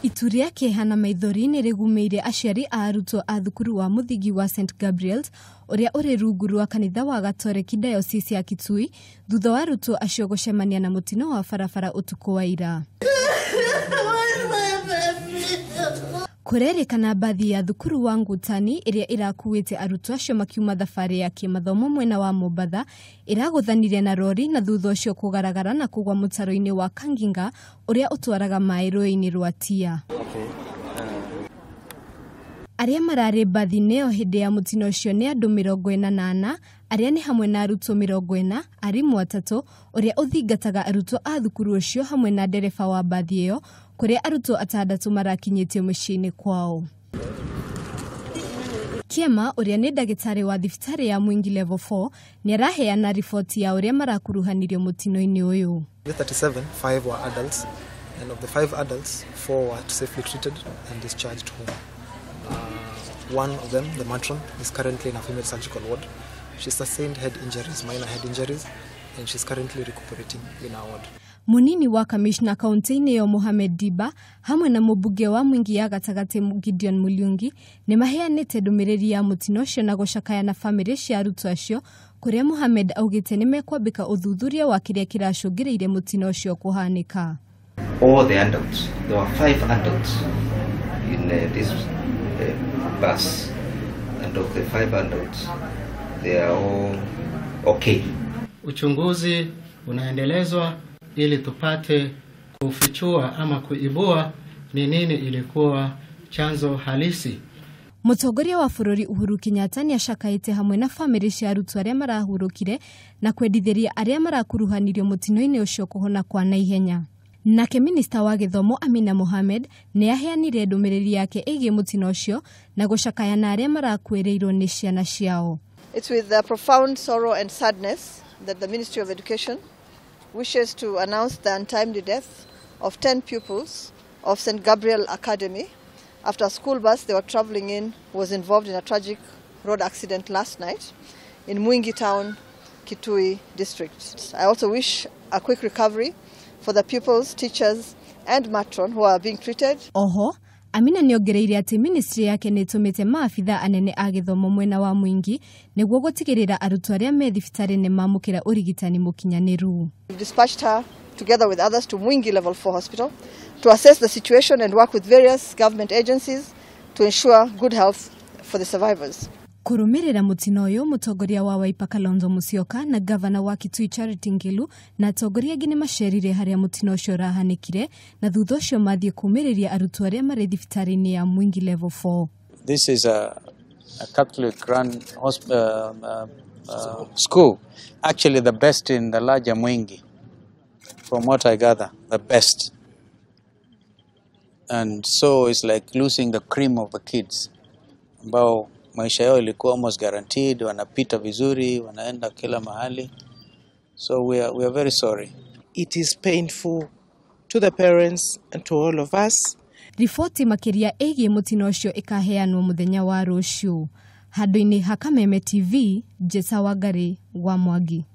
Itu rĩa kĩeha na maithori nĩ rĩgũmĩire aciari a arutwo a thukuru wa mũthingi wa St Gabriel's ũrĩa ũrĩ rungu rwa kanitha wa Gatoreki Diocese ya Kitui thutha wa arutwo acio gũcemania na mũtino wa barabara ũtukũ wa ira. Kũrerĩkana mbathi ya thukuru wa Ngutani ĩrĩa ĩrakuĩte arutwo acio makiuma thabarĩ ya kĩmathomo mwena wa Mombatha ĩragũthanire na rori na thutha ũcio kũgaragara na kũgwa mũtaro-inĩ wa Kanginga ũrĩa ũtwaraga maĩ rũĩ-inĩ rwa Tia. Arĩa mararĩ mbathi-inĩ ĩyo hĩndĩ ya mũtino ũcio nĩ andũ 44 arĩa nĩ hamwe na arutwo 40, arimũ 3 ũrĩa ũthingataga arutwo a thukuru ũcio hamwe na ndereba wa mbathi ĩyo kũrĩa arutwo 6 marakinyĩtio mĩciĩ-inĩ kwao. Kiema ũrĩa nĩ ndagĩtarĩ wa thibitarĩ ya Mwingi Level 4 nĩaraheana riboti ya ũrĩa marakuruhanirio mũtino-inĩ ũyũ. The 37, 5 were adults, and of the 5 adults, 4 were safely treated and discharged home. One of them, the matron, is currently in a female surgical ward. She sustained head injuries, minor head injuries, and she's currently recuperating in our ward. Munini wa kamishna kaunti-inĩ ĩyo Mohamed Diba hamwe na mũmbunge wa Mwingi ya gatagatĩ Gideon Mulyungi nĩ maheanĩte ndũmĩrĩri ya mũtino ũcio na gũcakaya na bamĩrĩ cia arutwo acio kũrĩa Mohamed augĩte nĩ mekwambĩka ũthuthuria wa kĩrĩa kĩracũngĩrĩirie mũtino ũcio kũhanĩka. All the adults, there were 5 adults in this bus, and of the 5 adults, they are all okay. Uchunguzi unaendelezwa ili tupate kufichua ama kuibua ni nini ilikuwa chanzo halisi. Mũtongoria wa bũrũri Uhuru Kenyatta nĩacakaĩte hamwe na bamĩrĩ cia arutwo arĩa marahurũkire na kwendithĩria arĩa marakuruhanirio mũtino-inĩ ũcio kũhona kwa naihenya. Nake minista wa gĩthomo Amina Mohamed nĩaheanire ndũmĩrĩri yake ĩgiĩ mũtino ũcio na gũcakaya na arĩa marakuĩrĩirwo nĩ ciana ciao. It's with a profound sorrow and sadness that the Ministry of Education wishes to announce the untimely death of 10 pupils of St. Gabriel Academy after a school bus they were traveling in was involved in a tragic road accident last night in Mwingi Town, Kitui District. I also wish a quick recovery for the pupils, teachers and matron who are being treated. Oho, Amina nĩongereire atĩ ministry yake nĩĩtũmĩte maabitha anene a gĩthomo mwena wa Mwingi nĩguo gũtigĩrĩra arutwo arĩa me thibitarĩ nĩmamũkĩra ũrigitani mũkinyanĩru. We've dispatched her together with others to Mwingi Level 4 Hospital to assess the situation and work with various government agencies to ensure good health for the survivors. Kũrũmĩrĩra mũtino ũyũ, mũtongoria wa Wiper Kalonzo Musyoka na gavana wa Kitui Charity Ngilu na atongoria angĩ nĩmacerire harĩa mũtino ũcio ũrahanĩkire na thutha ũcio mathiĩ kũmĩrĩria arutwo arĩa marĩ thibitarĩ-inĩ ya Mwingi Level 4. This is a Catholic run school, actually the best in the larger Mwingi, from what I gather, the best. And so it's like losing the cream of the kids ambao maisha yao ilikuwa almost guaranteed, wanapita vizuri, wanaenda kila mahali. So we are very sorry. It is painful to the parents and to all of us. Riboti makĩria ĩgiĩ mũtino ũcio ĩkaheanwo mũthenya wa rũciũ. Handũ-inĩ ha Kameme TV, Jesa Wangari wa Mwangi.